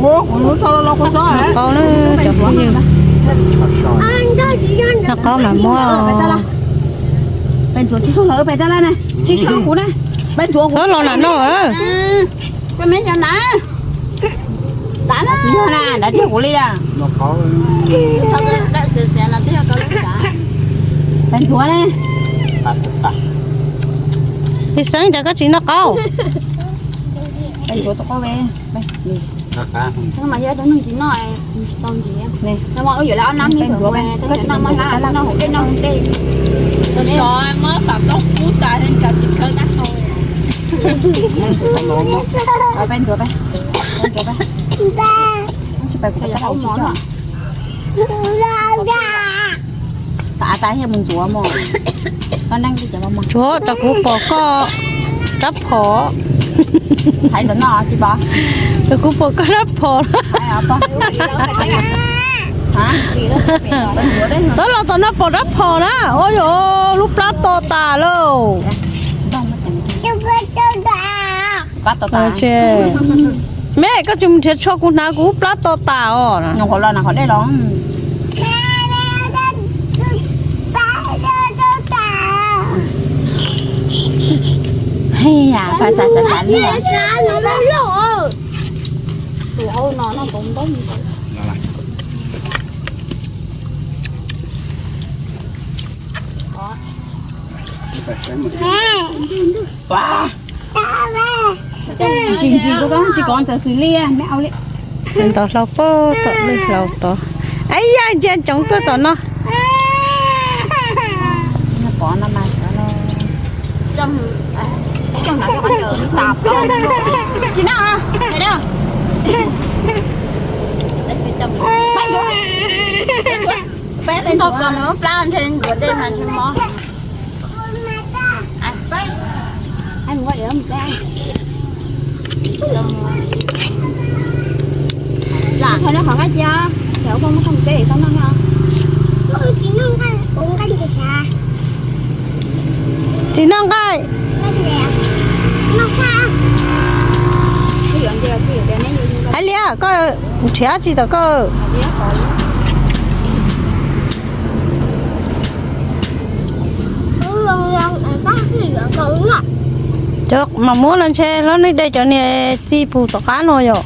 Noj qab na, cov phooj ywg. Noj qab mas muab. Txhob los nram no. Li Xeeb, cas koj tsis noj qab? Tsuav, rau kuv pom koj rab phom. Rau kuv pom koj rab phom. Txhob los tom no pom rab phom na. Ua yog lub plab to tas lauj. Me, koj tsis mus nrhiav tsho kuv hnav kuv lub plab to tas os. Ntau hlau pag tom lwj hlau tod. Ab, yaj ntsia ntsoov tuaj tom no. Peb ntog kos nws muab plab ntshe ncuav dej mas ntshe mob. Qhov no qhov nqaij cia, tsis noj nqaij. Hais li koj nrhiav tsis tom koj. Cov mas muab no ntshe hlob neej de cov niag txi pug tom qab no yom.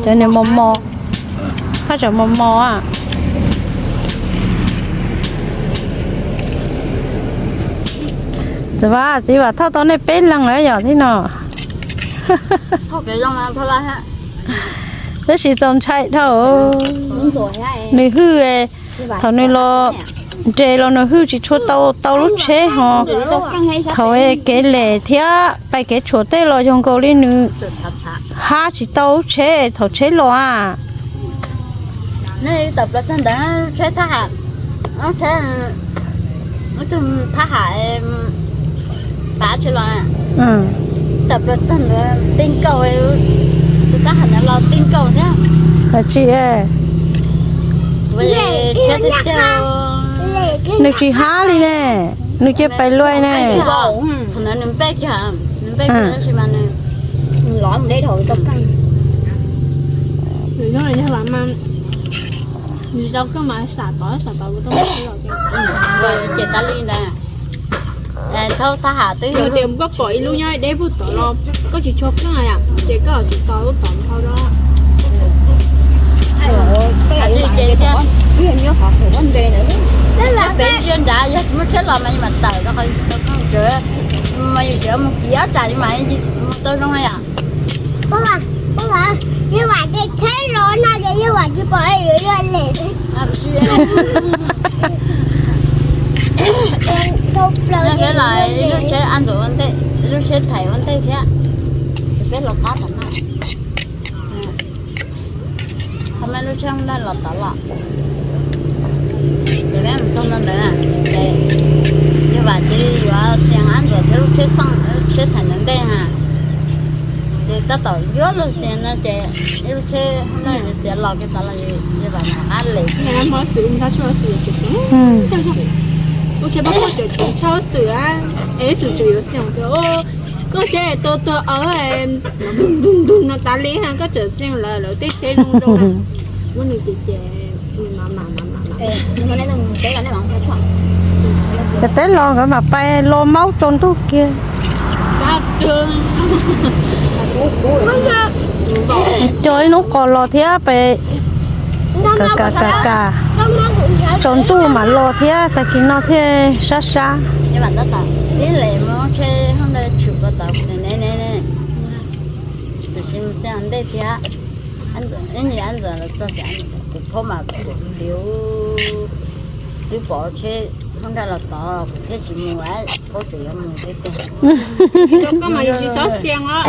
Cov niag mos mos, haj tseem mos mos a. Txiv Vam, txiv Vam thauj tau nej peb leeg lawm yom thiab no. Tab sis txaus ntshai dhau. Nws hwj, thaum nws los nres los nws hwj tsis tshua tau tau lub tsheb ho. Thaum kev lem thiab pais kev tshuam tej los yog nkaus li nws hab tsis tau lub tsheb thaum tsheb los a. Tawm plaws txog ntawd tsheb thab ham, tsheb, ib tug thab ham pav tsheb los, tawm plaws txog ntawd tij nkaus, tus thab ham ntawd los tij nkaus thiab. Tsis, tsheb tiag tiag, nws tsis hab li ne, nws cia pais luaj ne. Thaum ntawd nws npej kiag, nws npej kiag tab sis mas nws los mus deb dhau tau keej. Nws yog mas, nws tau keej mas sam tod sam tod ua tau ces tas li ntawd. Thaub thab ham twb yog tias koj pom ib lub nyob deb puag tod los koj tsis tshua keej yom, ces koj tsis tau lub tod dhau los. Peb ntsia nrad yog tsis muaj tsheb los mas yus mam tawm rau qhov yus tsis tau keej tsev, mas yus tseem mus kiv ob tsam yus mam mus tau zoo yom. Yeej vam ces tsheb los no ces yeej vam tsis pom yuav yog lem. Lub tsheb ab ntxuav ua ntej, lub tsheb thaiv ua ntej thiab. Peb los qab tom no. Qhov me lub tsheb ntawd los tod los. Ces peb mus txog ntawd, ces yeej vam cia li yuav xias ab ntxuav thiab lub tsheb xeej, lub tsheb thaiv ntawd ntej na. Ces tab tom yuav luag xias no ces ib lub tsheb xias los kiag tod los yeej vam nyuam qab lem. Lub tsheb pab pab cov tsheb tshaj xwm, es xwm tseem yuav xias tias Koj tsev tua tua awv ntug ntug ntug no tas li, koj tseem xeev lawv, lawv tej tsheb zoo zoo na. Muab nws ces ces nws mam mam mam mam mam. Ces peb los nkawd mam pais los maub tsaus ntuj kiag. Cog ib hnub qos los thiab pais kam kam kam kam tsaus ntuj mam los thiab, tag kis no thiaj sab sab. Ntej thiab, kuv phob mas kuv tias twb pom tsheb phob nrag los tod kuv thiaj tsis mus, phob tseem yuav mus thiab tiag. Koj mas yus tsis txhob xiam os.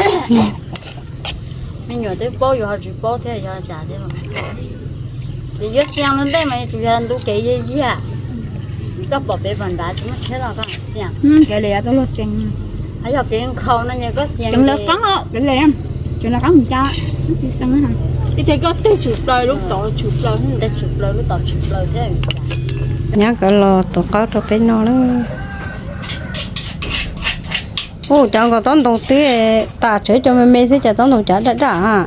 Me nyuam twb paub yus ho tsis paub thiab yog cas thiab. Ces yuav xiam lawm ntej mas tsuas yog ntu kev yig yig. Koj pom pem pog nrad tsis muaj tsheb los koj xiam. Kev li tau luag xiam. Ho yog kev nkhaus no ces koj xiam. Tseem lawv qab, tseem lawv qab mus cas xwb tsis xeev. Ib tias koj tej tshwm plaws lub tod tshwm plaws, tej tshwm plaws lub tod tshwm plaws thiab. Nyab nkawd los tuav qaub rau peb noj lawm. Ub, cov nkaus tob ntoo twb tas tsev cov me me xwb, cas tob ntoo cas daj daj.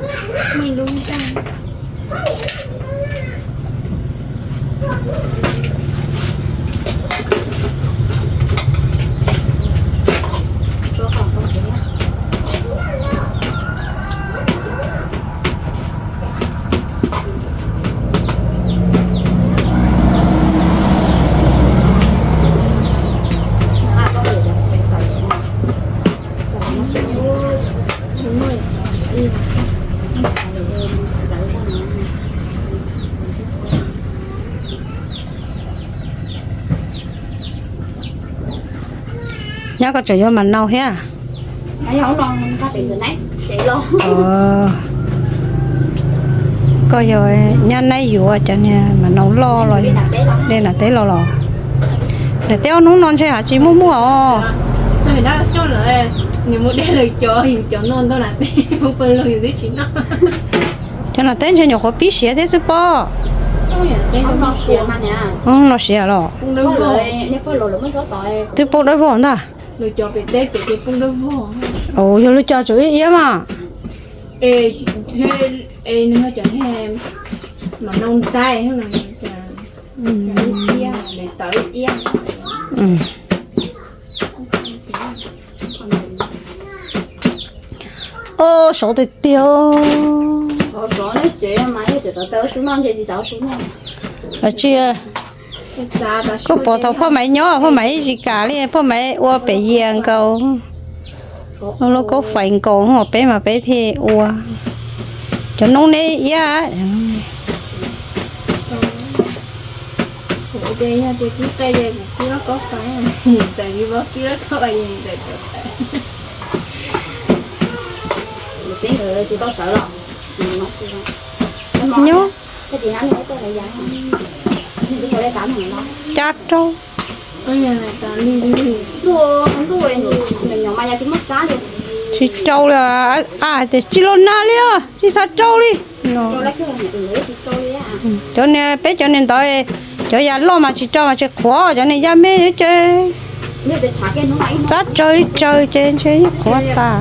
Nyab koj tseem yuav mam nau thiab. Koj yog nyab naib yuav cov niag mam nau loj los dej nam teb los los. Nam teb ob hnub no ntshe haj tsis muaj muaj os. Cov nam teb ntshe nyuam qhuav pib siav thiab xwb pob. No siav los twb poob dawb vog ntag. Yog lub cov tsuas ib iab mas. Os, saud tiag tiag. Tsis, koj pom thaum phoj Maiv nyob, phoj Maiv tsis kam li, phoj Maiv ua pem yias nkaus. Lub kaub fais nkaus, peb mas peb thiaj ua. Cov noob neb iab. Nyob cab rau. Tsis rau li, a tias tsis los nag li os, tsis txhob rau li. Cov niag, peb cov niag ntawd, cov yas loj mas tsis rau mas tsis qhuav, cov niag yaj me ces txab tsawg ib tsawg ces ntshe yeej qhuav tas.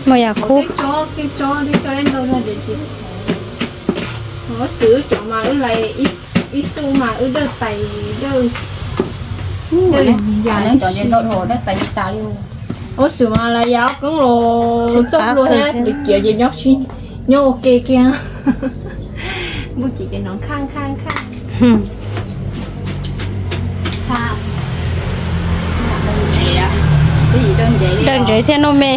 Muaj yas khub. Ib xub mas wb dawj tais, dawj tais li. Ua xwm mas lawv yas ob koob los txoj hlua thiab, lwm ciav ces nyob ua ke kiag. Npuj cim ces hnov khaj khaj khaj. Dawj ntsev thiab noj me.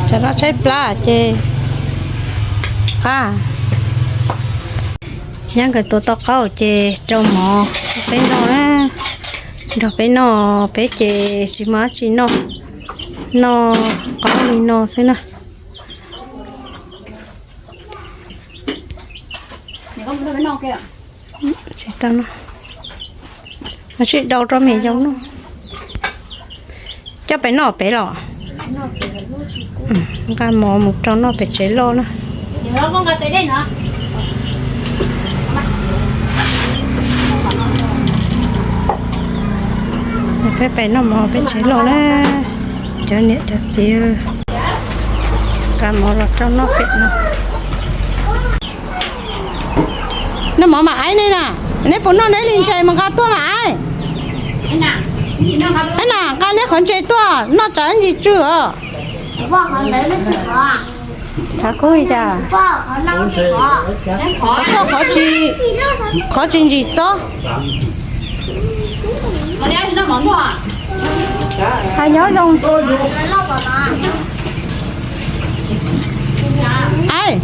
Tsam no tshaib plab ces qab. Nyab nkawd tuav tau qaub ces rau mov peb noj na. Nrog peb noj, peb ces tsis muaj dab tsi noj, noj qaub li no xwb na. Tsis tau no, tsis dau rau me yau noj. Coj pem noj pem los? Nqa mov mus rau noj pem tsev loj na. Peb pem noj mov pem tsev loj na. Cov niam cov txiv, nqa mov los rau noj pem no. Noj mov mas aiv ne na, neb puas noj neb li ntses mas nqa tuaj mas aiv. Aiv na, nqa neb qhov ntses tuaj noj tsam ntsis tsw os. Tshav kub li cas? Koj qhov tsis, qhov tsis ntsis txob. Hais nyob zoo. Aiv.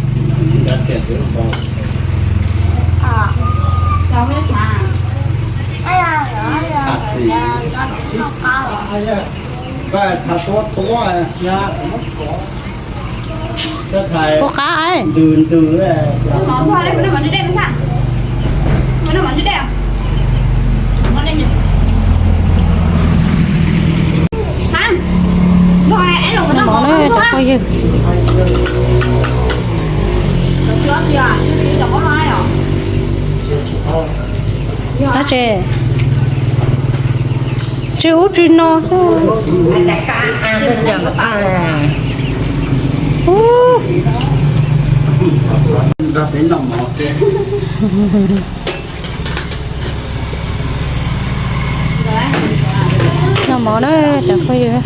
Puas qab aiv? Noj mov na cov phooj ywg. Dab tsi? Tsw ub tsw no xwb. Ub. Noj mov na cov phooj ywg.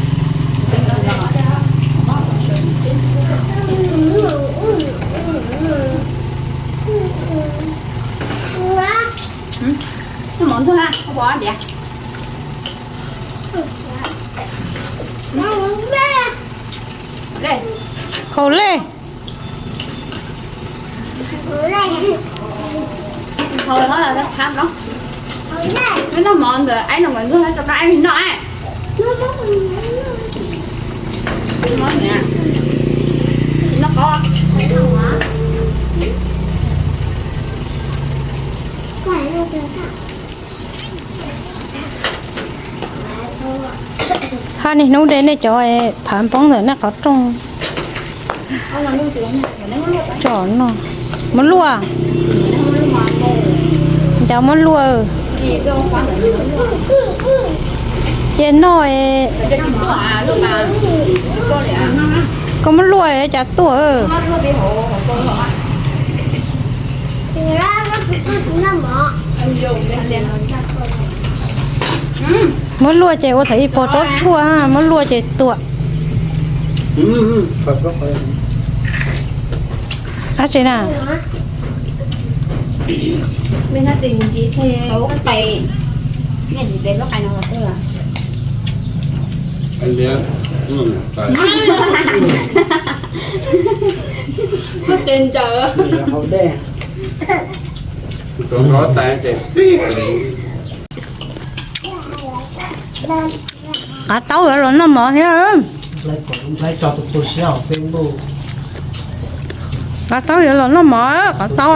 Haus lej. Noj mov ntawd aiv no mas ntxuag rau dab aiv noj. Hab niaj hnub de nej cov phav npoob ntawm nej qhov rooj. Coj noj. Muab luaj. Cas muab luaj. Cia noj. Koj muab luaj cas tuaj. Muab luaj ces ua thaum ib puas tsob tshuaj, muab luaj ces tuam. Dab tsi na? Qav taub yuav los noj mov thiab. Qav taub yuav los noj mov, qav taub.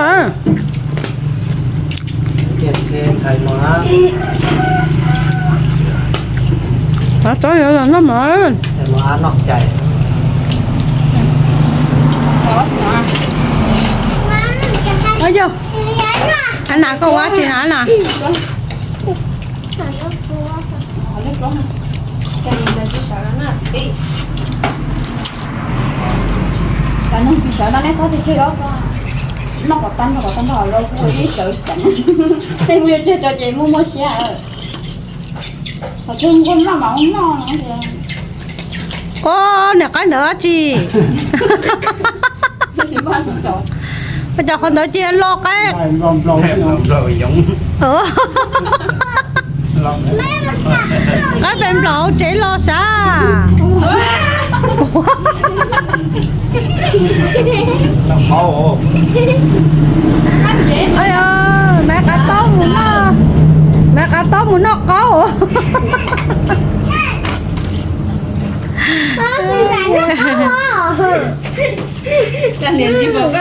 Qav taub yuav los noj mov. Yog, a nas koj ua tsi na na? Tej mus yuav tseg tso ces muaj muaj siab. Ua niam qaib ntawd dab tsi? Cov qhov ntawd cia lo qaib. Qaib pem nplaum hauv tsev los sav. Maiv Qav Taub mus noj, Maiv Qav Taub mus noj qaub.